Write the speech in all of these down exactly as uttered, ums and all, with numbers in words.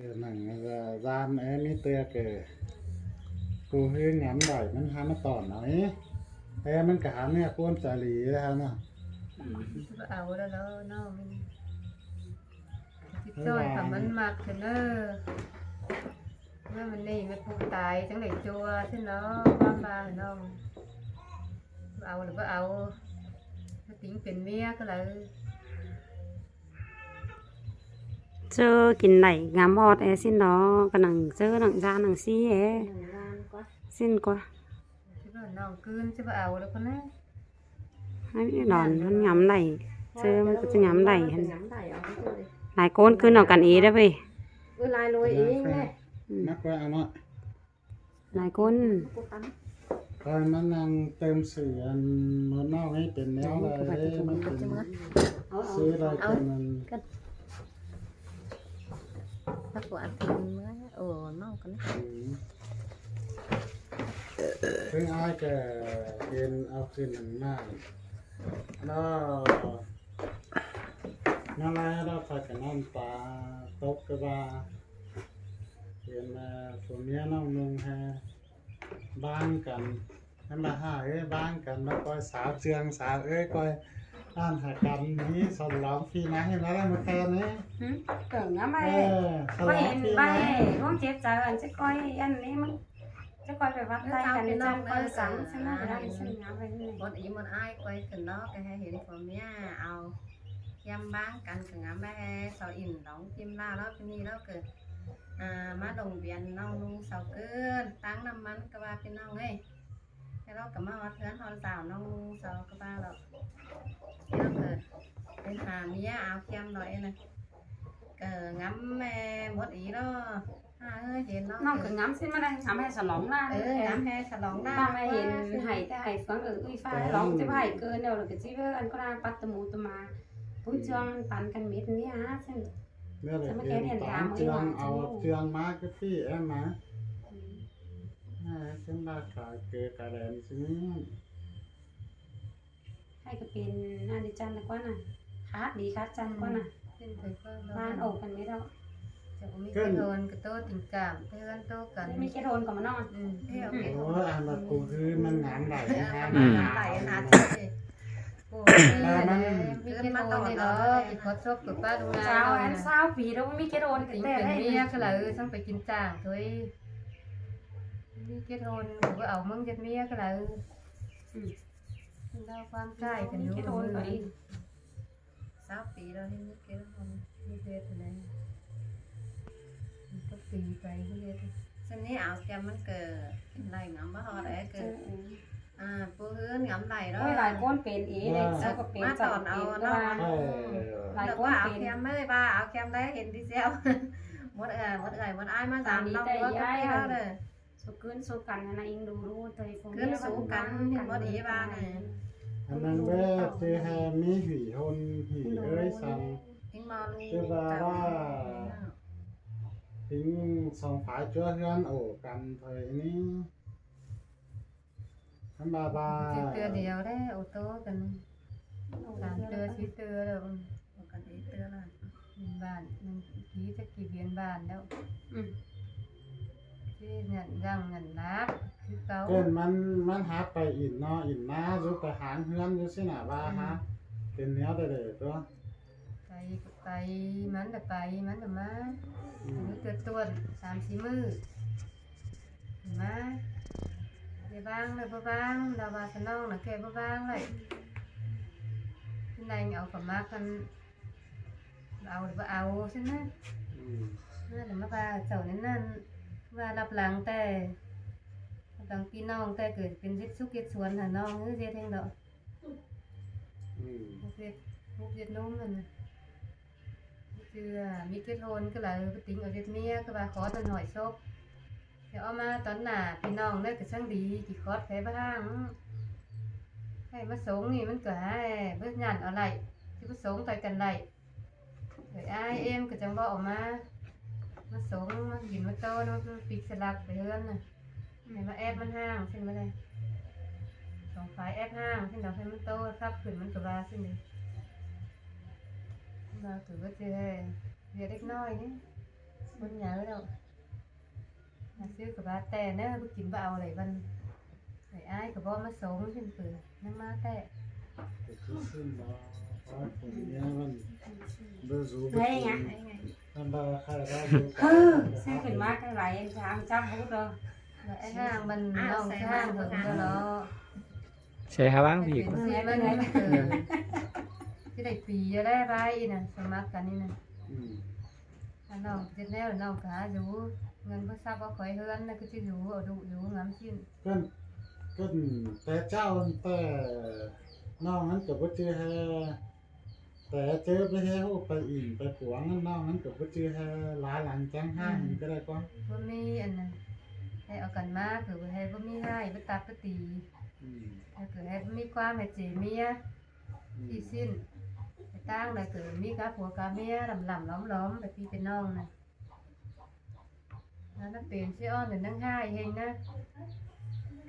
Nẳng, ơ, ꞌdan é ꞌmí ꞌtưa ꞌcọ, ꞌcu ꞌhứ ngắm đảy ꞌmắn há ꞌmá tỏn au ế. É ꞌmắn ꞌcọ há ꞌmía ꞌcuốn chaư lỉ há ꞌnọ. Au đa lo ꞌnọ ꞌmắn. Chít ꞌchoi khả ꞌmắn ꞌmặc thế ꞌnớ. ꞌMắn ꞌmắn ꞌnị ꞌmắn ꞌpứng tai chắng đảy ꞌchua thế ꞌnọ, ꞌquám ꞌva ꞌnọng. Au lỏ báu au. Nó tính pên ꞌmía cá lau. ꞌChớ kin đảy ngắm ꞌhọt é ꞌsịn ꞌnọ, ꞌcọ nẳng ꞌchớ nẳng ꞌdan nẳng ꞌsí é. ꞌSịn ꞌquá. Chứ báu ꞌnọng ꞌcứn, chứ báu au đảy ꞌcọ ꞌnớ. Hák đảy đón ꞌmắn ngắm đảy, ꞌchớ ꞌmắn ꞌcọ ꞌchớ ngắm đảy hăn. Lai ꞌcốn ꞌcứn au căn ế đảy ꞌvạy. Ư, lai lôi ế ꞌnị. ꞌMắn ꞌquá au ꞌnọ. Lai ꞌcốn. Coi ꞌmắn ꞌnăng tơm sư ăn ꞌmắn ꞌnọng ế pên ꞌnéo lai ế, ꞌmắn pên sư lai pên ăn. Tắc ꞌquá ăn pên ꞌmứa. Ồ, ꞌnọng ꞌcọ ꞌnị. ꞌPứng ai ꞌcọ pên au pên ăn ꞌmá. ꞌNọ. ꞌNọ lai ꞌlẹo ꞌphạ căn ꞌnặn ta tốc ꞌcọ ꞌva. Pên, ơ, phua ꞌmía ꞌnọng ꞌnung ꞌhứ ꞌváng căn. ꞌNặn ꞌva hả ới, ꞌváng căn ꞌva ꞌcoi sáo ꞌchương sáo ới ꞌcoi ăn hả căn ꞌnị, són lom phi ꞌnáng ꞌhứ ꞌva ꞌlẹo ꞌmá khen ꞌnị. Hứ? Cứng ngắm ꞌmá. Ơ, són lom phi ꞌnáng. Huống chết chaư ăn chứ ꞌcoi ăn ꞌnị ꞌmắn. Chứ ꞌcoi phải ꞌvặt tay căn ꞌnị chăng ꞌcoi sáo chứ ꞌnị ꞌva ꞌnị sáo ngắm ꞌvạy ꞌnị. Mốt ꞌí mốt ai ꞌcoi khửn ꞌnọ ꞌcọ hảư hên phua ꞌmía au ꞌhiám ꞌváng căn ꞌcọ ngắm ꞌmá ꞌhứ sau in đóng phim ꞌlạ ꞌlẹo ꞌpi ꞌnị ꞌlẹo ꞌcọ. À, ꞌmá lông biên ꞌnọng ꞌnung sau ꞌcứn, táng ꞌnặm ꞌmắn ꞌcọ ꞌva ꞌpi ꞌnọng ới. Thế ꞌlẹo ꞌcọ ꞌmá ꞌhọt ꞌhướn ꞌhọt dảo ꞌnọng ꞌnung sau ꞌcọ ꞌva ꞌlẹo. Thế ꞌlẹo ꞌcọ pên hả ꞌmía au ꞌhiám ꞌnọi ꞌnớ. Ơ, ngắm, ơ, mốt ꞌí ꞌlẹo. À, ơ, hên ꞌnọ. ꞌNọng ꞌcọ ngắm ꞌsịn ꞌmá ꞌnị, ngắm ꞌhứ sá lỏng ꞌnạ. Ơ, ngắm ꞌhứ sá lỏng ꞌnạ. ꞌVa ꞌmá hên hảư ꞌtẹ hảư phướng, ơ, ꞌi ꞌphạ lỏng, chứ ꞌva hảư ꞌcọ ꞌnẹo ꞌlẹo ꞌcọ ꞌchí ꞌvớ ăn ꞌcọ ꞌnạ pắt tơmú tơma. Pú ꞌchương păn căn mết ꞌnị hả, ꞌsịn. ꞌNẹo ꞌlẹo ꞌchương păn ꞌchương au ꞌchương ꞌmá ꞌcọ ꞌpí é ꞌmá. Ừ. À, ꞌchương ꞌva khải ꞌcọ khải đen ꞌsịn. Hảư ꞌcọ pên ăn đi chăn ꞌquá ꞌnạ. Khát đi khát chăn ꞌquá ꞌnạ. Pên thời ꞌquá ꞌnọ. ꞋVa ổ căn mết ꞌlẹo. Chả có ꞌmí kết hôn ꞌcọ ꞌtố tình cảm, thế ꞌhướn ꞌtố căn. ꞌMí kết hôn ꞌcọ ꞌmá ꞌnọ. Ừ, thế ok. Ôi, ăn ꞌva ꞌcu ꞌhứ ꞌmắn ngắm đảy hả. Ừ. Ngắm đảy hả. Ôi, ꞌva ꞌmắn ꞌmí kết hôn ꞌnị ꞌnọ, ꞌchí khót sốp ꞌcọ ꞌpá ꞌlung ꞌnạ. Chào em, sáu pí ꞌlẹo ꞌmí kết hôn. Tính pên ꞌmía cá lau, săng pay kin chang thôi. ꞌMí kết hôn ꞌcọ ꞌva au ꞌmướng ꞌdệt ꞌmía cá lau. Ừ. Đau ꞌquám cai căn ꞌmí kết hôn ꞌcọ đi. Sáu pí ꞌlẹo hên ꞌmí kết hôn. ꞌMí kết hôn ꞌnị. Tốc pí pay ꞌmí kết. Sân ꞌnị au kem ꞌmắn ꞌcọ đảy ngắm ꞌva ꞌhọt é ꞌcọ. Ừ, ừ. À, pú ꞌhướn ngắm đảy ꞌlẹo. Ôi, lai ꞌcốn pên ế đảy, sau ꞌcọ pên, ꞌmá tỏn au ꞌnọ. Lai ꞌcốn au pên. Kem ꞌmá ꞌva au kem đảy hên đi ꞌsẹo. Mốt, ơ, mốt ơi, mốt ai ꞌmá dăm ꞌnọng ꞌlẹo ꞌcọ pên ꞌlẹo. Số ꞌcứn số căn ꞌnạ inh đu đu thời phung ꞌcứn số căn hên mốt ꞌí ꞌva ꞌnị. Ăn ꞌnặn ꞌvớ ꞌchư hảư ꞌmí hỉ hôn hỉ ới săng. Inh ꞌmá đu. ꞌChư ꞌva ꞌva tính song phái ꞌchua ꞌhướn ổ căn thời ꞌnị. Hẳn ꞌva ꞌva. Chứ ꞌtưa điêu đé, ô tô căn. Tám ꞌtưa, sí ꞌtưa ꞌlẹo. Căn ế ꞌtưa ꞌlẹo. Biên bản, ký chắc ký biên bản ꞌlẹo. Ừ. Chứ nhận rằng nhận lát, chứ cáu. Tên ꞌmắn, ꞌmắn hák pay in ꞌnọ, in ꞌmá, dú pay háng ꞌhướn, dú ꞌsịn ꞌnạ ꞌva hák. Tên ꞌnéo đảy đảy ꞌtưa. Pay, pay, ꞌmắn đảy pay, ꞌmắn đảy ꞌmá. Ừ. Dú ꞌtưa tuôn, tám sí ꞌmự. ꞌMá. Dễ ꞌváng ꞌlẹo báu ꞌváng, đa ꞌva sá ꞌnọng ꞌnạ kẻ báu ꞌváng ꞌlẹo. Chứ ꞌnặn au khảu ꞌmặc căn au đảy báu au ꞌsịn ꞌnớ. Ừ. ꞌNặn đảy ꞌmá ꞌva chảu ꞌnặn ꞌnặn, ꞌva lắp lăng ꞌtẹ. Lắp lăng ꞌpi ꞌnọng ꞌtẹ ꞌcọ pên ꞌdệt súc ꞌdệt suôn hả ꞌnọng ꞌhứ ꞌdệt ꞌhêng đỏ. Ừ. Ốc ꞌdệt, ốc ꞌdệt ꞌnôm ꞌnặn ꞌnạ. Chứ ꞌmí kết hôn ꞌcọ lau, pay tính au ꞌdệt ꞌmía ꞌcọ ꞌva khót ꞌnặn hỏi sốp. Thế ók ꞌmá tón nả ꞌpi ꞌnọng ꞌnớ ꞌcọ săng đi, ꞌchí khót phe báu ꞌháng. Hảư ꞌmá sống ꞌnị ꞌmắn ꞌcọ hảư báu nhẳn au đảy, chứ báu sống ꞌtoi căn đảy. Đảy ai êm ꞌcọ chắng báu au ꞌmá. ꞌMá sống, ꞌmá kin ꞌmá ꞌtố, ꞌmá pík ꞌsa lắc pay ꞌhướn ꞌnạ. Hảư ꞌmá ép ꞌmắn ꞌháng ꞌsịn ꞌmá đảy. Song phái ép ꞌháng ꞌsịn đaư, hảư ꞌmắn ꞌtố khắp khửn ꞌmắn ꞌcọ ꞌva ꞌsịn đaư. ꞌVa ꞌcọ ꞌcứ ꞌchư hảư, ꞌviạk đéc ꞌnọi ꞌnị. ꞌMắn nháư ꞌlẹo. Hả, ꞌsứ ꞌcọ báu ꞌtẹ ꞌnớ, báu kin báu au đảy ꞌvắn. Đảy ai ꞌcọ báu ꞌmá sống ꞌsịn phủ, ꞌnăng ꞌmá ꞌtẹ. Cái thứ xin đó, có phủ nhé ꞌvắn. Bơ rú bơ Đây kin. Nhá. ꞌVắn bơ khai bơ rú. Hứ, ꞌsứ kin ꞌmá cái này em chăm chăm hút rồi. Là ai ꞌhang ꞌvắn ꞌnọng ꞌsứ ꞌhang hứng ꞌtẹ ꞌnớ. Sai hả bang? Ai phủ ꞌviạk pên ꞌquá. Sim ꞌmắn ꞌnị ꞌcọ. Chứ đảy pí ꞌnhá ꞌlẹ ꞌvạy ꞌnị ꞌnớ, sơ mắc căn ꞌnị ꞌnớ. Ừ. Ăn ꞌnọng ꞌdệt ꞌnéo ꞌnọng ꞌcọ dú, ꞌngớn báu sắp báu khỏi ꞌhướn ꞌnớ ꞌcọ ꞌchí dú, au đu dú ngắm ꞌsịn. Căn, căn té ꞌchạu ꞌtẹ ꞌnọng ꞌnặn ꞌcọ báu ꞌchư ꞌhê, té ꞌchớ báu ꞌhế ꞌhụ pay ỉn pay phuông ꞌnặn ꞌnọng ꞌnặn ꞌcọ báu ꞌchư ꞌhê, lá lăng chắng ꞌhại ꞌcọ đảy ꞌquá. Báu ꞌmí ăn ꞌnặn. Hê au căn ꞌmá ꞌcọ hê báu ꞌmí ꞌhại, báu tắp báu ti. Ừ. Hê ꞌcọ hê báu ꞌmí ꞌquám hê ꞌchí ꞌmía. Ừ. Ti ꞌsịn. Hê ꞌtáng đaư ꞌcọ ꞌmí cá phua cá ꞌmía lăm lăm lóm lóm, pay ꞌpi pay ꞌnọng ꞌnặn. Ăn ꞌnặn pên ꞌchí ón đảy ꞌnăng ꞌhại ꞌhêng ꞌnớ.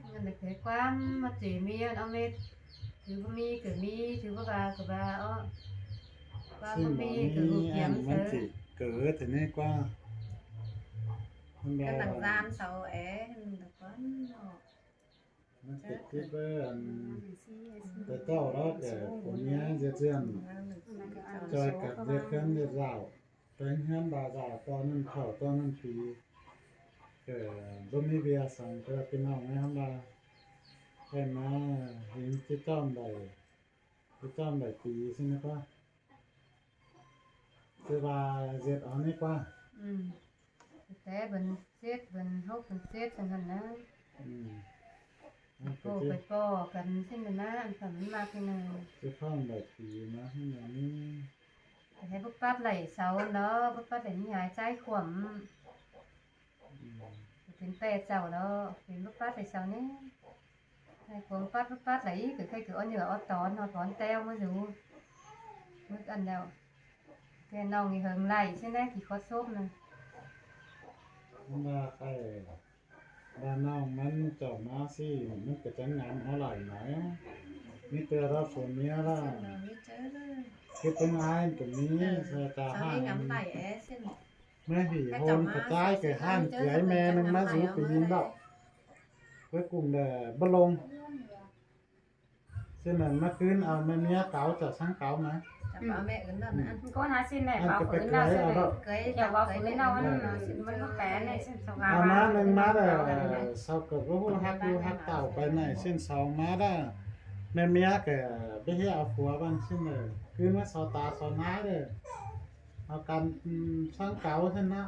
ꞌNgớn đảy khay ꞌquám ꞌmá ꞌchí ꞌmía au mết. Chứ báu ꞌmí ꞌcọ ꞌmí, chứ báu ꞌva ꞌcọ ꞌva ók. ꞌQuám ꞌmá ꞌmí ꞌcọ ꞌhụ kiêm ăn ꞌmắn ꞌsớ. Chỉ cớ thế này ꞌquá. Căn lăng gian sau é, ꞌnặn ꞌquá. ꞌMắn ꞌchí kít bơ ăn té ꞌchạu ꞌlẹo ꞌcọ phủ nhé ꞌdệt ꞌdọn. ꞌChoi cắp ꞌdệt ꞌkhớn ꞌdệt dảo. Téng ꞌhướn ba dảo ꞌto ꞌnặn khảu ꞌto ꞌnặn pí. ꞌCọ báu ꞌmí ꞌviạk săng ꞌcọ ꞌpi ꞌnọng ꞌnhá ꞌhăm ba. Khay ꞌmá hên ꞌchí ꞌchom đảy, ꞌchí ꞌchom đảy pí ꞌsịn ꞌnớ ꞌquá. Chứ ba ꞌdệt au ꞌnị ꞌquá. Ừ. Té bươn chết, bươn hốc bươn chết săng hẳn ꞌnớ. Ừ. Ăn ꞌcọ ꞌpộ chứ. Pay ꞌpọ căn ꞌsịn ꞌnớ, ăn khảu ꞌmắn ꞌmặc ꞌnớ. Chứ ꞌphắng đảy pí ꞌmá ꞌhướn ꞌnặn ꞌnị. Hê báu pắt đảy sau ꞌnớ, báu pắt đảy ꞌnị ꞌhại ꞌchái khuôm. Ừ. Pên ꞌtẹ sau ꞌnớ, pên báu pắt đảy sau ꞌnị. Hê khuôm pắt báu pắt đảy, ꞌcọ khay ꞌcọ au nhựa au tón, au tón ꞌteo ꞌmá dú. Mứt ăn ꞌlẹo. Kẻ ꞌnọng ꞌnị hơng đảy, ꞌsịn ꞌnớ, kỉ khót sốp ꞌnớ. ꞌMá khay, ba ꞌnọng ꞌmắn chảu ꞌmá ꞌsị, ꞌmắn ꞌcọ chắng ngắm au đảy ꞌnớ. ꞌMí ꞌtưa ꞌlẹo phủ nhé ꞌlẹo. Chứ ꞌpứng ai ꞌcọ ꞌmí, sa ta ꞌhại. ꞌMá hỉ hôn ꞌcọ ꞌchái ꞌcọ ꞌhang ꞌchí ꞌmé ꞌnưng ꞌmá dú pí ꞌnị ꞌlẹo. Cuối cùng đảy báu lông. ꞌSịn ꞌnặn ꞌmá ꞌcứn au ꞌmá ꞌmía cáu chảu ꞌsướng cáu ꞌmá. Chảu ꞌmá ꞌmẹ ứn ꞌnặn ꞌnặn. Ăn ꞌcọ ꞌnhá ꞌsịn ꞌnẹ, ăn bảo ꞌcọ phủ ứn ꞌnặn ꞌnọng ꞌsịn ꞌnẹ. Au đảy. Kẻo bảo phủ ứn ꞌnọng ꞌnặn, ꞌmắn ꞌcọ pên ꞌnẹ, ꞌsịn sau ꞌmá. Au ꞌmá ꞌnưng ꞌmá đảy, sau ꞌcọ báu ꞌhụ hák ꞌlụk hák tảu pay ꞌnị, ꞌsịn sau ꞌmá đảy. ꞌMẹ ꞌmía ꞌcọ báu ꞌhế au phua ꞌvắn ꞌsịn đảy. ꞌCứn ꞌmá sau ta sau ꞌnái đảy. Au căn, ừ, ꞌsướng cáu ꞌsịn ꞌnớ.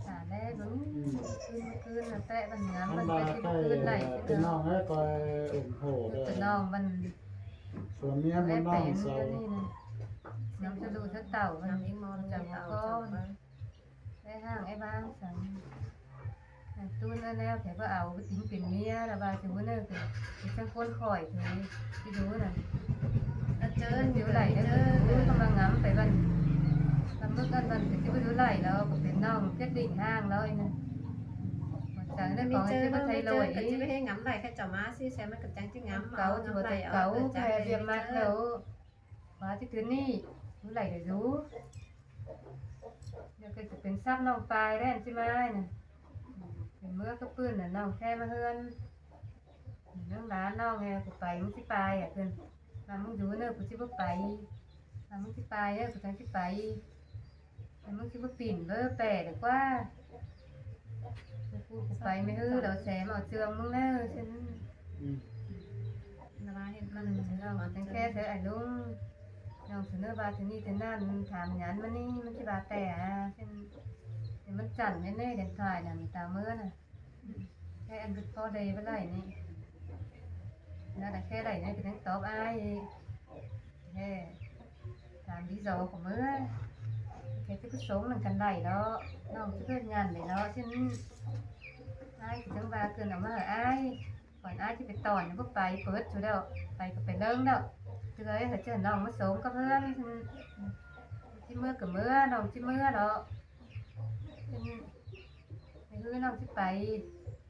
Chả lẽ báu, ừ, ꞌcứn, ꞌcứn ꞌnạ ꞌtẹ ꞌvắn ngắm ꞌvắn ꞌcọ ꞌchí ꞌcứn đảy. Pi ꞌnọng ới ꞌcoi ủng hộ đảy. Pi ꞌnọng ꞌvắn phủ nhé ꞌmá ꞌnọng sau. Ngắm ꞌsứ ꞌlụk ꞌsứ tảu ꞌvắn. Ngắm ꞌmí ꞌmo ꞌlụk ꞌsứ tảu ꞌvắn. Ái ꞌhang ái ꞌváng săng. Ăn ꞌtún ꞌnớ ꞌnéo kẻ báu au báu tính pên ꞌmía ꞌlẹo ꞌva ꞌchư ꞌnớ ꞌcọ, ꞌchư ꞌchắng ꞌcốn khỏi ꞌcọ, ꞌchư ꞌnớ. Ơ, ꞌchư ꞌchư đảy ꞌnớ, ꞌchư ꞌcọ ꞌmá ngắm pay ꞌvắn. Lăm ꞌmớc ꞌnặn ꞌvắn ꞌcọ ꞌchư báu dú đảy ꞌlẹo, ꞌcọ pên ꞌnọng quyết định ꞌhang ꞌlẹo ꞌnị. Săng ꞌnớ ꞌcọ ꞌchư báu thay đổi. ꞌCọ ꞌchư báu ꞌhế ngắm đảy, kẻ chảu ꞌmá ꞌsị, ꞌsịn ꞌmắn ꞌcọ chắng ꞌchí ngắm. Cáu ꞌchư báu ꞌtẹ cáu, ꞌcọ chắng pay ꞌviạk ꞌmặc ꞌlẹo. ꞋVa ꞌchư ꞌtứ ꞌnị, dú đảy đảy dú. ꞌNéo ꞌcọ pên sắp ꞌnọng pay ꞌlẹo ꞌchí ꞌmá ꞌnị. Pên ꞌmứa cá ꞌpưn ꞌnặn ꞌnọng ꞌkhé ꞌmá ꞌhướn. ꞌNéo đá ꞌnọng ꞌnị, ꞌcọ pay ꞌmắn ꞌchí pay ꞌcọ ꞌcứn. ꞌVa ꞌmắn dú ꞌnớ ꞌcọ ꞌchí báu pay. ꞌVa ꞌmắn ꞌchí pay ꞌnớ ꞌcọ chắng ꞌchí pay. ꞌVa ꞌmắn ꞌchí báu pên báu pay đảy ꞌquá. ꞌCọ pay ꞌmá ꞌhứ ꞌlẹo ꞌsém au ꞌchương ꞌmắn ꞌnớ ꞌsịn. Ừ. ꞌNọng ꞌchắng ꞌkhé ꞌsớ ải ꞌlung. ꞌNọng ꞌsớ ꞌnớ ꞌva ꞌchư ꞌnị ꞌchư ꞌnặn tham nhắn ꞌmắn ꞌnị ꞌmắn ꞌchí ꞌva ꞌtẹ hả. ꞌChư ꞌnị ꞌmắn chẳn ꞌnị ꞌnị điện thoại ꞌnặn táo ꞌmứa ꞌnặn. Kẻ ăn bứt ꞌpo đảy báu đảy ꞌnị. ꞌNặn ꞌla kẻ đảy ꞌnị ꞌcọ chắng tóp ai. Kẻ tham đi dô ꞌcọ ꞌmứa. Kẻ ꞌchí ꞌcọ sống ꞌnặn căn đảy ꞌlẹo. ꞌNọng ꞌchí ꞌcọ nhẳn đảy ꞌlẹo ꞌchư ꞌnị. Ai ꞌcọ chắng ꞌva ꞌcứn au ꞌmá hảư ai. Khỏi ai ꞌchí pay tỏn báu pay pớt ꞌchu ꞌlẹo. Pay ꞌcọ pay ꞌlớng ꞌlẹo. ꞌChư ơi hảư ꞌchư ꞌnọng ꞌmá sống cắp ꞌhướn. ꞌChí ꞌmứa ꞌcọ ꞌmứa, ꞌnọng ꞌchí ꞌmứa ꞌlẹo. Mẹ ꞌhứ ꞌnọng ꞌchí pay,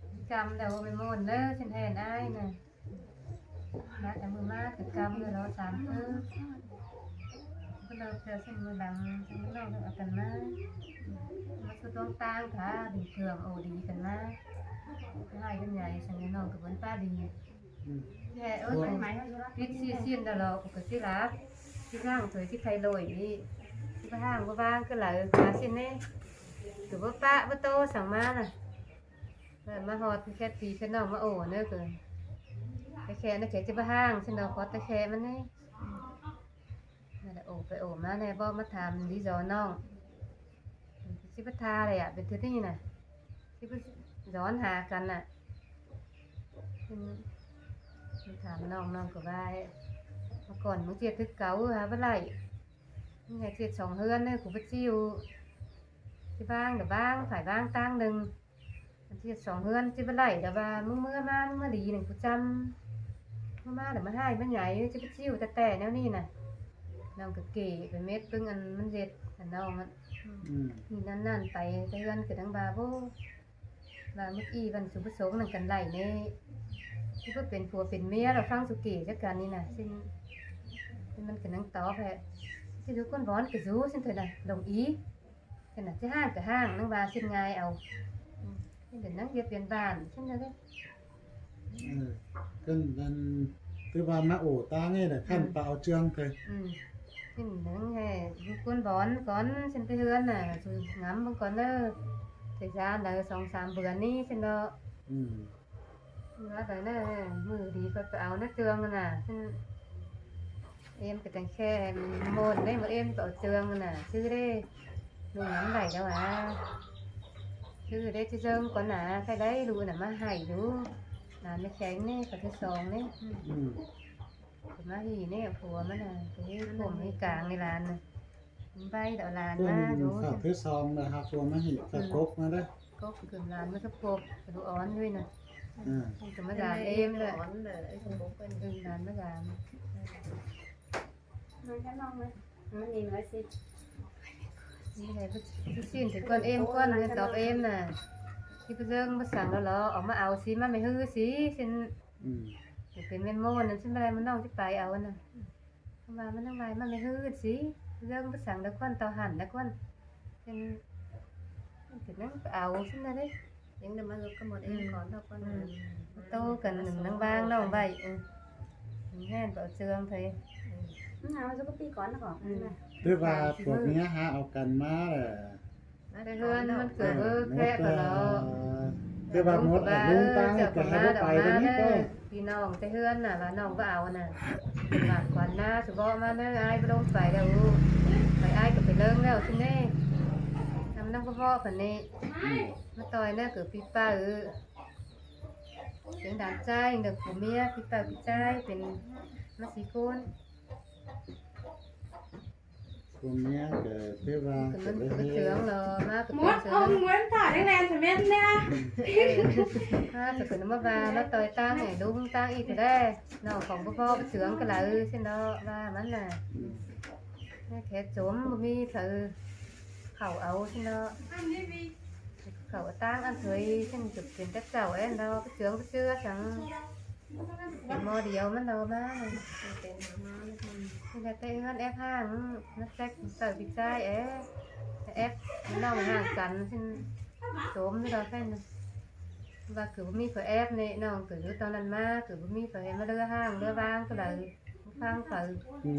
ꞌchí căm đảy ꞌmá ꞌmôn ꞌnớ, ꞌchư hên ai ꞌnớ. ꞌMá ꞌchí ꞌmứa ꞌmá ꞌcọ căm ꞌnớ ꞌlẹo, sam ꞌcứ. Cú đaư ꞌchưa ꞌsịn ꞌmưa lăng, ꞌsịn ꞌcọ ꞌnọng ꞌnưng au căn ꞌmá. ꞌMá sú ꞌtong ꞌtáng cá, bình thường ổ đi căn ꞌmá. Hai căn ꞌnhái, săng ꞌnị ꞌnọng ꞌcọ bớn ꞌpá đi. ꞌHẹ ớ, ꞌmá ꞌmí ꞌsịn ꞌsịn đa lo, ꞌcọ ꞌcọ ꞌchí láp. ꞌChí ꞌváng thôi ꞌchí khay lội ꞌnị. ꞌChí báu ꞌháng báu ꞌváng ꞌcọ đaư cá ꞌsịn ꞌnị. ꞌCọ báu ꞌpá báu ꞌtố săng ꞌmá ꞌnạ. ꞌMá ꞌhọt ꞌkhẹt pí ꞌkhẹt ꞌnọng ꞌmá ổ ꞌnớ ꞌcọ. Té ꞌkhẹ ꞌnớ ꞌkhẹ ꞌchí báu ꞌháng ꞌsịn lo, ꞌhọt té ꞌkhẹ ꞌmắn ꞌnị. ꞌNa đa ổ pay ổ ꞌmá ꞌnẹ bók ꞌmá tham đi dú ꞌnọng. ꞌChí báu tha đảy ꞌa, pên thứ ꞌnị ꞌnạ. ꞌChí báu dón ha căn ꞌnạ. Tham ꞌnọng, ꞌnọng ꞌcọ ꞌva ꞌmá cỏn ꞌmướng ꞌdệt thứ cáu ha báu đảy. ꞌMướng ꞌdệt song ꞌhướn ꞌnớ ꞌcọ báu ꞌchịu. ꞌChí ꞌváng đảy ꞌváng, phải ꞌváng ꞌtáng ꞌnưng. ꞌDệt song ꞌhướn ꞌchí báu đảy đa ꞌva ꞌmướng ꞌmưa ꞌmá, ꞌmướng ꞌmưa đi ꞌnưng ꞌcọ ꞌchăm. ꞌMưa ꞌmá đảy ꞌmá ꞌhại ꞌmá ꞌnhái, ꞌchí báu ꞌchịu ꞌtẹ ꞌtẹ ꞌnéo ꞌnị ꞌnạ. ꞌNọng ꞌcọ kể pay mết ꞌpứng ăn ꞌmắn ꞌdệt ăn ꞌnọng ꞌnặn. ꞌNị ꞌnặn ꞌnặn pay té ꞌhướn ꞌcọ đang ꞌva bố. ꞌVa ꞌmự ꞌnị ꞌvắn sú báu sống ꞌnưng căn đảy ꞌnị. ꞌChí báu pên phua pên ꞌmía lo, ꞌphắng sú kể chắc căn ꞌnị ꞌnạ. ꞌSịn ꞌmắn ꞌcọ đang tóp ꞌhẹ. ꞌChí dú ꞌcốn bón ꞌcọ dú ꞌsịn thôi ꞌnạ, lông í. ꞌChớ ꞌnạ ꞌchí ꞌháng ꞌcọ ꞌháng, ꞌnưng ꞌva ꞌsịn ꞌngai au. ꞌChớ ꞌnưng ꞌdệt biên bản ꞌsịn thôi. Căn ꞌnặn ꞌtứ ꞌva ꞌmá ổ ꞌtáng ꞌnị đảy khăn páo ꞌchương thôi. ꞌChớ ꞌnưng ꞌhẹ dú ꞌcốn bón cón ꞌsịn té ꞌhướn ꞌnạ, dú ngắm ꞌpứng cón ꞌnớ. Thời gian đaư song sam bươn ꞌnị ꞌsịn lo. ꞌNa đaư ꞌnớ, ꞌmự đi ꞌcọ pay au ꞌnớ ꞌchương ꞌnạ. ꞌSịn êm ꞌcọ teng ꞌkhẹ ꞌmôn ꞌnê, ꞌmự êm ꞌcọ au ꞌchương ꞌnạ, ꞌchư đê. ꞌLụk ngắm đảy đaư a. ꞌChư đê ꞌchí ꞌdớng cón ꞌnạ, khay đảy ꞌlụk ꞌnạ ꞌmá hảy dú. Lán ꞌmá khéng ꞌnê, ꞌcọ thứ song ꞌnê. ꞌCọ ꞌmá hỉ ꞌnê, phua ꞌmắn ꞌnạ, ꞌcọ hí khôm hí cang ꞌnị lán ꞌnạ. ꞌMắn ꞌvạy đảy lán ꞌmá dú. Thứ song ꞌnạ ha phua ꞌmá hỉ, ꞌcọ cốc ꞌnạ đé. Cốc ꞌcọ lán ꞌmá sắp cốc, ꞌcọ dú ón ꞌnị ꞌnạ. ꞌCọ ꞌmá lán êm đé. Ón đé, ꞌcọ cốc ꞌnị. Lán ꞌmá lán. ꞌNị đé, ꞌchí ꞌsịn té ꞌcốn êm ꞌcốn ꞌnị tóp êm ꞌnạ. ꞌChí ꞌpá ꞌdớng ꞌmá săng lo lo, au ꞌmá au sí, ꞌmá ꞌmí ꞌhứ sí, ꞌsịn. ꞌCọ pên ꞌmen ꞌmôn ꞌnặn ꞌsịn, ꞌmá đảy ꞌmá ꞌnọng ꞌchí pay au ꞌnạ. ꞌVa ꞌmá ꞌnọng ꞌvạy ꞌmá ꞌmí ꞌhứ sí. ꞌPá ꞌdớng ꞌmá săng đa ꞌcốn, tau hẳn đa ꞌcốn. ꞌSịn ꞌcọ ꞌnưng au ꞌsịn ꞌnạ đé. ꞌTô căn ꞌnưng ꞌnăng ꞌváng ꞌnọng ꞌvạy. ꞌNhẹn páo ꞌchương thôi. ꞌTứ ꞌva phua ꞌmía ha au căn ꞌmá đé. Té ꞌhướn ꞌmắn ꞌcọ báu khé ꞌcọ lo. Té ꞌva mốt ꞌlụk ꞌtáng ꞌcọ hảư báu pay đé ꞌnị ꞌtô. ꞌPi ꞌnọng té ꞌhướn ꞌnạ, ꞌva ꞌnọng báu au ꞌnạ. Bản quan ꞌná sú bók ꞌmá ꞌnớ, ai báu ꞌlống pay đaư. Pay ai ꞌcọ pay ꞌlớng ꞌlẹo ꞌsịn ꞌnê. ꞌNắm ꞌnọng báu bók ꞌphắn ꞌnị. ꞌMá ꞌtoi ꞌnớ ꞌcọ ꞌpi ꞌpạ ư. Kiếng đan ꞌchái đaư, phua ꞌmía ꞌpi ꞌpạ ꞌpi ꞌchái pên ꞌmá sí ꞌcốn. Phua ꞌmía ꞌcọ té ꞌva ꞌcọ ꞌmắn ꞌcọ ꞌchưa lo ꞌmá ꞌcọ Mốt ꞌchưa ông Nguyễn Thọ đang đèn phải biết nha. ꞌMá ꞌcọ ꞌcọ ꞌnặn ꞌmá ꞌva ꞌmá ꞌtoi ꞌtáng ꞌnị, ꞌlung ꞌtáng ꞌnị ꞌcọ đé. ꞌNọng khong báu bók ꞌchưa ꞌcọ đaư ꞌsịn lo ꞌva ꞌmắn ꞌnạ. ꞌNhá khé chốm báu ꞌmí phaư khảu au ꞌsịn lo. Khảu ꞌtáng ăn thôi ꞌsịn, chụp pên té chảu ên lo, ꞌcọ ꞌchưa ꞌcọ ꞌchưa săng. ꞌMo điêu ꞌmắn lo ꞌmá. ꞌNhá té ꞌhướn ép ꞌháng, ꞌmá chếc ꞌpi ꞌpạ ꞌpi ꞌchái é. Ép ꞌnọng ꞌháng căn ꞌsịn, chốm ꞌnị lo khay ꞌnị. ꞌVa ꞌcọ báu ꞌmí phaư ép ꞌnị, ꞌnọng ꞌcọ dú ꞌtoi ꞌnặn ꞌmá, ꞌcọ báu ꞌmí phaư hảư ꞌmá ꞌlứa ꞌháng ꞌlứa ꞌváng ꞌcọ đaư. ꞌPhắng phaư. Ư,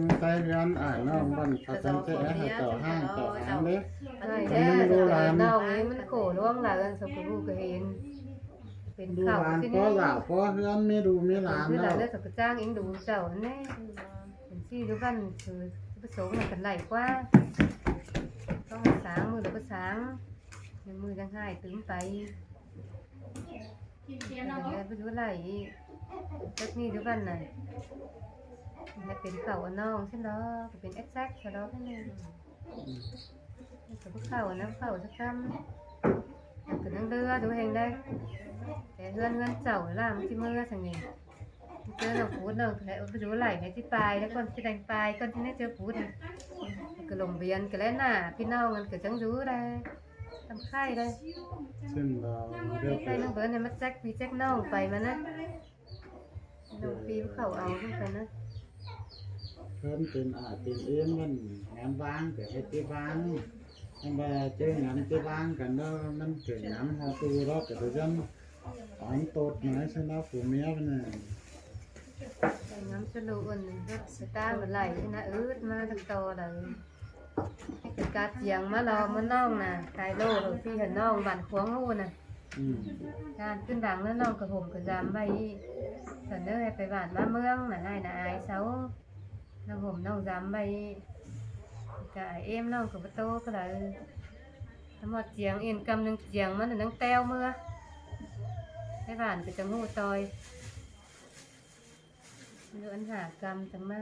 ꞌtoi ꞌhướn ải ꞌnọng băn phaư căn té ép hảư chảu ꞌháng chảu ꞌháng đé. ꞌNọng ꞌmí ꞌmắn khổ ꞌluống đaư, ăn sắp ꞌcọ ꞌhụ ꞌcọ hên. Pên khảu ꞌsịn ꞌnị. Pó ꞌhướn ꞌmí đu ꞌmí lán ꞌlẹo. Sắp ꞌcọ ꞌchang ꞌính đu chảu ꞌnị. Pên ꞌchí dú băn, ꞌchư báu sống ꞌnặn căn đảy ꞌquá. ꞌCọ ꞌmá sáng, ꞌmự lo báu sáng. ꞌMự đang ꞌhại tứm pay. Báu dú đảy. Chắc ꞌnị dú băn ꞌnặn. ꞌNị pên khảu ăn ꞌnọng ꞌsịn lo, ꞌcọ pên ép sét sau lo ꞌnị. ꞌCọ báu khảu ꞌnặn, khảu sắp ꞌcắm. ꞌCọ ꞌnăng ꞌlứa dú ꞌhêng đé. Té ꞌhướn ꞌhướn chảu ꞌlam ꞌchí ꞌmưa săng ꞌnị. ꞌChớ ꞌnọng pút ꞌnọng, báu dú đảy ꞌnị ꞌchí pay đé, ꞌcốn ꞌchí đảy pay, ꞌcốn ꞌchí ꞌnị ꞌchớ pút ꞌnị. ꞌCọ lông biên ꞌcọ ꞌlẹo ꞌnạ, ꞌpi ꞌnọng ăn ꞌcọ chắng dú đé. Tăm khay đé. ꞌChớ ꞌnị khay ꞌnưng bớn ꞌnị ꞌmá chếc ꞌpi chếc ꞌnọng pay ꞌmắn ꞌnớ. ꞌNọng ꞌpi khảu au ꞌnưng căn ꞌnớ. ꞌPhớn pên ải pên ꞌếm ꞌmắn ngắm ꞌváng ꞌcọ ꞌhế ꞌchí ꞌváng. ꞌMắn ꞌva ꞌchớ ngắm ꞌchí ꞌváng căn ꞌnớ ꞌmắn ꞌcọ ngắm ꞌhụ tu ꞌló ꞌcọ ꞌdệt ꞌdán ón ꞌtột ꞌnọi ꞌsớ ꞌnớ phủ ꞌmía ꞌnớ. Ngắm ꞌsớ ꞌlụk ꞌnặn ꞌsớ ꞌtáng ꞌva đảy ꞌnớ ứt ꞌmá tắc ꞌto đảy. Ꞌcọ ꞌcặt chiêng ꞌmá lo ꞌmá ꞌnọng ꞌnạ, tai ꞌlô hảư ꞌpi hảư ꞌnọng bản khuống ꞌhụ ꞌnạ. Ừ. ꞌTan ꞌcứn đăng ꞌnớ ꞌnọng ꞌcọ hổm ꞌcọ dăm ꞌvạy. Tỏn ꞌnớ ꞌhế pay bản ꞌmá ꞌmướng ꞌnạ, ꞌnị ꞌnạ ai sau. ꞌNọng hổm ꞌnọng dăm ꞌvạy. ꞌCọ ải ꞌếm ꞌnọng ꞌcọ báu ꞌtố ꞌcọ đảy. ꞌTan ꞌmọt chiêng, yên ꞌcắm ꞌnưng chiêng ꞌmắn ꞌnưng ꞌteo ꞌmưa. Pay bản ꞌcọ chắng ꞌhụ ꞌtoi. ꞌLụk ăn hả ꞌcắm chắng ꞌmá.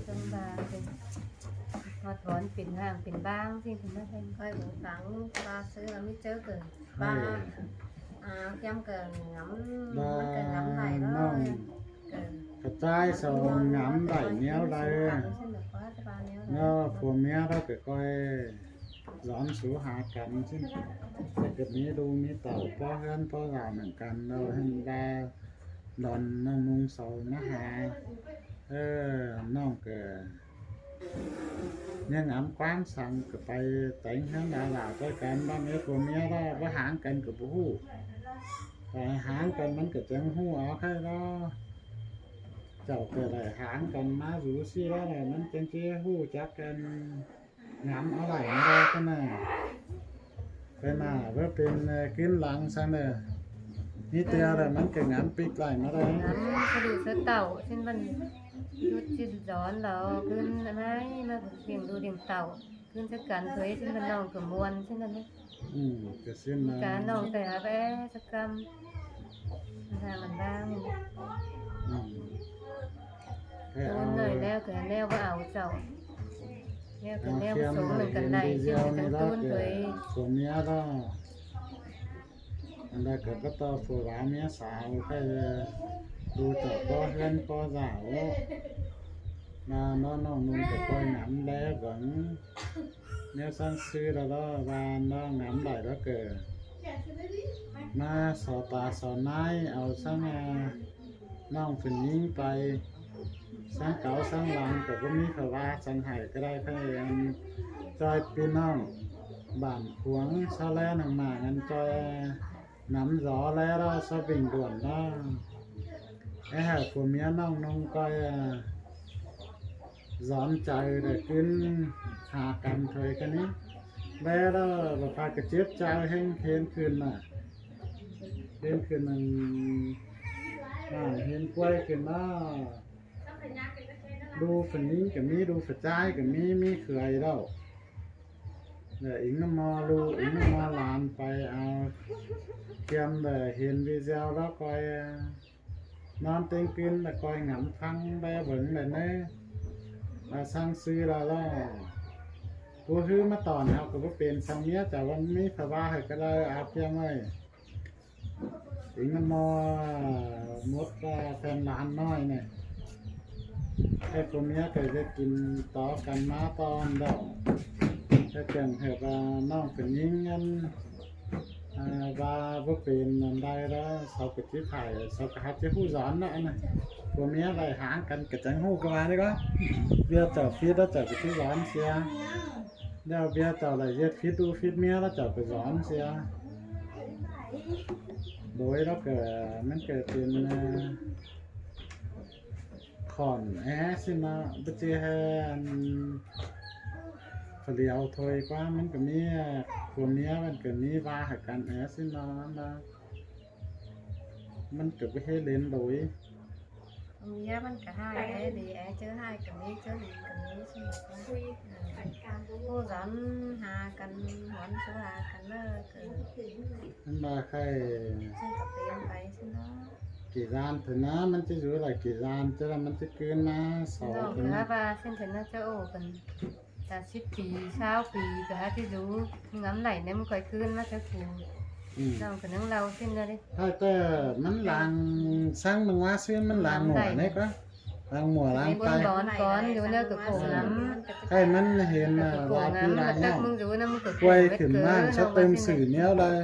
Chắng ꞌva chắng ꞌhọt bón pên hàng pên ꞌváng ꞌsịn ꞌcọ ꞌmá ꞌtếng. ꞌCoi báu ꞌphắng ꞌva ꞌsứ ꞌmá ꞌmí ꞌchớ ꞌcọ ꞌva. À, ꞌkém ꞌcọ ngắm, ꞌva ꞌmắn ꞌcọ ngắm đảy ꞌnớ. ꞌNọng ꞌcọ ꞌcọ ꞌchái sau ngắm đảy ꞌnéo đaư. ꞋNớ phủ ꞌmía ꞌló ꞌcọ ꞌcoi dón sú ha căn ꞌsịn. ꞋTẹ ꞌcọ ꞌmí ꞌlụk ꞌmí tảu ꞌpó ꞌhướn ꞌpó đảo nẳng căn ꞌnớ ꞌhên ꞌva đon ꞌnọng ꞌnung sau ꞌmá ha. Ơ, ꞌnọng ꞌcọ ꞌnhá ngắm ꞌquám săng ꞌcọ pay téng ꞌhướn đa đảo ꞌtoi căn ꞌva ꞌmía phủ ꞌmía ꞌló báu háng căn ꞌcọ báu ꞌhụ. Pay háng căn ꞌmắn ꞌcọ chắng ꞌhụ ók ꞌhại ꞌló. Chảu ꞌcọ đảy háng căn ꞌmá dú ꞌsị ꞌló đảy ꞌmắn chắng ꞌchí ꞌhụ chắc căn. Ngắm ók đảy ꞌmá đaư ꞌcọ ꞌnạ. Pay ꞌmá báu pên, ơ, ꞌcứn lăng săng ꞌnớ. ꞌNị ꞌtưa đảy ꞌmắn ꞌcọ ngắm píc đảy ꞌmá đaư. Ngắm ꞌsớ ꞌlụk ꞌsớ tảu ꞌsịn ꞌvắn ꞌdệt ꞌchí dón lo ꞌcứn ꞌnặn ꞌnái ꞌmá ꞌliệng ꞌlụk ꞌliệng tảu. ꞌCứn ꞌsớ căn thôi ꞌsịn ꞌvắn ꞌnọng ꞌcọ ꞌmuôn ꞌsịn ꞌnặn ꞌnị. Ừ, ꞌcọ ꞌsịn ꞌnặn. Cả ꞌnọng ꞌcọ hảư ꞌsớ ꞌcắm. Hả ꞌmắn ꞌváng. Ừ. ꞌTôn ꞌnọi ꞌlẹo ꞌcọ ꞌnéo báu au chảu. ꞌNéo ꞌcọ ꞌnéo báu sông nẳng căn đảy ꞌsịn ꞌcọ chắng ꞌtôn thôi. Phủ ꞌmía ꞌló. Ăn đaư ꞌcọ báu ꞌto phủ ꞌva ꞌmía sau ꞌcọ, ơ, ꞌlụk chảu ꞌpó ꞌhướn ꞌpó đảo. ꞌMá ꞌnọng ꞌnung ꞌcọ ꞌcoi ngắm đé bớng. ꞌNéo ꞌsướng ꞌsứ đaư ꞌló ꞌva ꞌnọng ngắm đảy ꞌló ꞌcọ ꞌmá so ta so ꞌnái au ꞌsướng, a, ꞌnọng phủ ꞌnhính pay. ꞌSướng cáu ꞌsướng lăng ꞌcọ báu ꞌmí pha ꞌva săng hảư ꞌcọ đảy ꞌkhạy ăn ꞌchoi ꞌpi ꞌnọng bản khuống ꞌsá ꞌlé nẳng mả ngăn ꞌchoi, a, nắm gió ꞌlé ꞌló ꞌsá bình luận ꞌló. É hảư phủ ꞌmía ꞌnọng ꞌnung ꞌcoi, a, dón chaư đảy ꞌcứn ha căn thôi ꞌcọ ꞌnị. ꞌLé ꞌló ꞌva pha ꞌcọ chếp chaư ꞌhêng hên khửn ꞌnạ. Hên khửn nẳng, a, hên ꞌquái khửn ꞌnạ. ꞌLụk phủ ꞌnhính ꞌcọ ꞌmí, ꞌlụk phủ ꞌchái ꞌcọ ꞌmí, ꞌmí khưai ꞌlẹo. Đảy ính ꞌmá ꞌmo ꞌlụk, ính ꞌmá ꞌmo lan pay au. Kiêm đảy hên video ꞌló ꞌcoi, a, ꞌnón ꞌtếng ꞌcứn đảy ꞌcoi ngắm ꞌphắng đé bớng đảy ꞌnớ. ꞌVa săng ꞌsứ đaư ꞌló. Pú ꞌhứ ꞌmá tỏn ꞌhụ ꞌcọ báu pên săng ꞌmía chảu ꞌva ꞌmí pha ꞌva hảư ꞌcọ đảy au kiêm ơi. Ính ꞌmá ꞌmo mốt, a, ꞌphén lan ꞌnọi ꞌnị. Hảư phủ ꞌmía ꞌcọ ꞌdệt kin tó căn ꞌmá ꞌtọn đảy. Hảư chắng hảư ꞌva ꞌnọng phủ ꞌnhính ăn, a, ꞌva báu pên ăn đảy ꞌló, sau ꞌcọ ꞌchí thải, sau ꞌcọ hák ꞌchí ꞌhụ dón ꞌnớ ꞌnạ. Phủ ꞌmía đảy háng căn ꞌcọ chắng ꞌhụ ꞌcọ ꞌva đảy ꞌcọ. ꞌViạk chảu phít ꞌló chảu ꞌcọ ꞌchí dón sia. ꞌLẹo ꞌviạk chảu đảy ꞌdệt phít ꞌlụk phít ꞌmía ꞌló chảu ꞌcọ dón sia. Đối ꞌló ꞌcọ ꞌmắn ꞌcọ pên, a, khỏn é ꞌsịn ꞌnớ, báu ꞌchí hên ăn phủ điêu thôi ꞌquá, ꞌmắn ꞌcọ ꞌmí, a, phủ ꞌmía ꞌmắn ꞌcọ ꞌmí ꞌva hảư căn é ꞌsịn ꞌnớ ꞌnớ. ꞌMắn ꞌcọ báu ꞌhế lên đối. ꞌMía ꞌmắn ꞌcọ ꞌhại é đi, é ꞌchớ ꞌhại ꞌcọ ꞌmí, ꞌchớ đi ꞌcọ ꞌmí ꞌsịn ꞌnớ. Ơ, ꞌhụ dón ha căn, huốn sú ha căn ꞌnớ ꞌcọ. ꞌMắn ꞌva khay ꞌsịn ꞌcọ pên pay ꞌsịn ꞌnớ. Kỉ gian thôi ꞌnớ, ꞌmắn ꞌchí dú đảy kỉ gian, ꞌchớ ꞌlẹo ꞌmắn ꞌchí ꞌcứn ꞌmá so. ꞌNọng căn ꞌva ꞌsịn thôi ꞌnớ ꞌchớ ổ căn. Tả síp pi, ꞌsáo pi ꞌcọ hák ꞌchí dú, ngắm đảy ꞌném ꞌcoi ꞌcứn ꞌmá ꞌchớ phủ. Ừ. ꞌNọng ꞌcọ ꞌnưng lau ꞌsịn ꞌnớ đi. Hảư ꞌtẹ ꞌmắn lăng săng ꞌmắn ꞌva ꞌsứ ꞌmắn lăng mủa ꞌnị ꞌquá. Lăng mủa lăng pay. Bón cón dú ꞌnớ ꞌcọ khổ lắm. Hảư ꞌmắn hên, a, ꞌva ꞌpi ꞌva ꞌnọng. Tắc ꞌmưng dú ꞌnớ ꞌmắn ꞌcọ khổ lắm. ꞌQuay khửn ꞌmá ꞌsớ tơm ꞌsứ ꞌnéo đaư.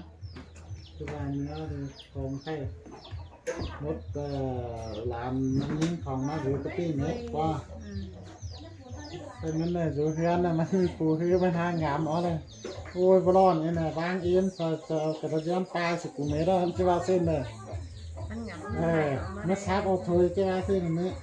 Chứ ba ꞌnớ thì không thấy. Mốt, ờ, làm nó miếng không nó gửi cái tin hết qua. Thế mình này, dù hiến này, mình phủ hứa mình hàng ngắm ó này. Ôi, bó lon này này, vang yên, sao, sao, cái đó dám tai sự cũng mấy đó, chứ ba xin này. Ăn ngắm. Ờ, nó sắp ô thôi, chứ ba xin này.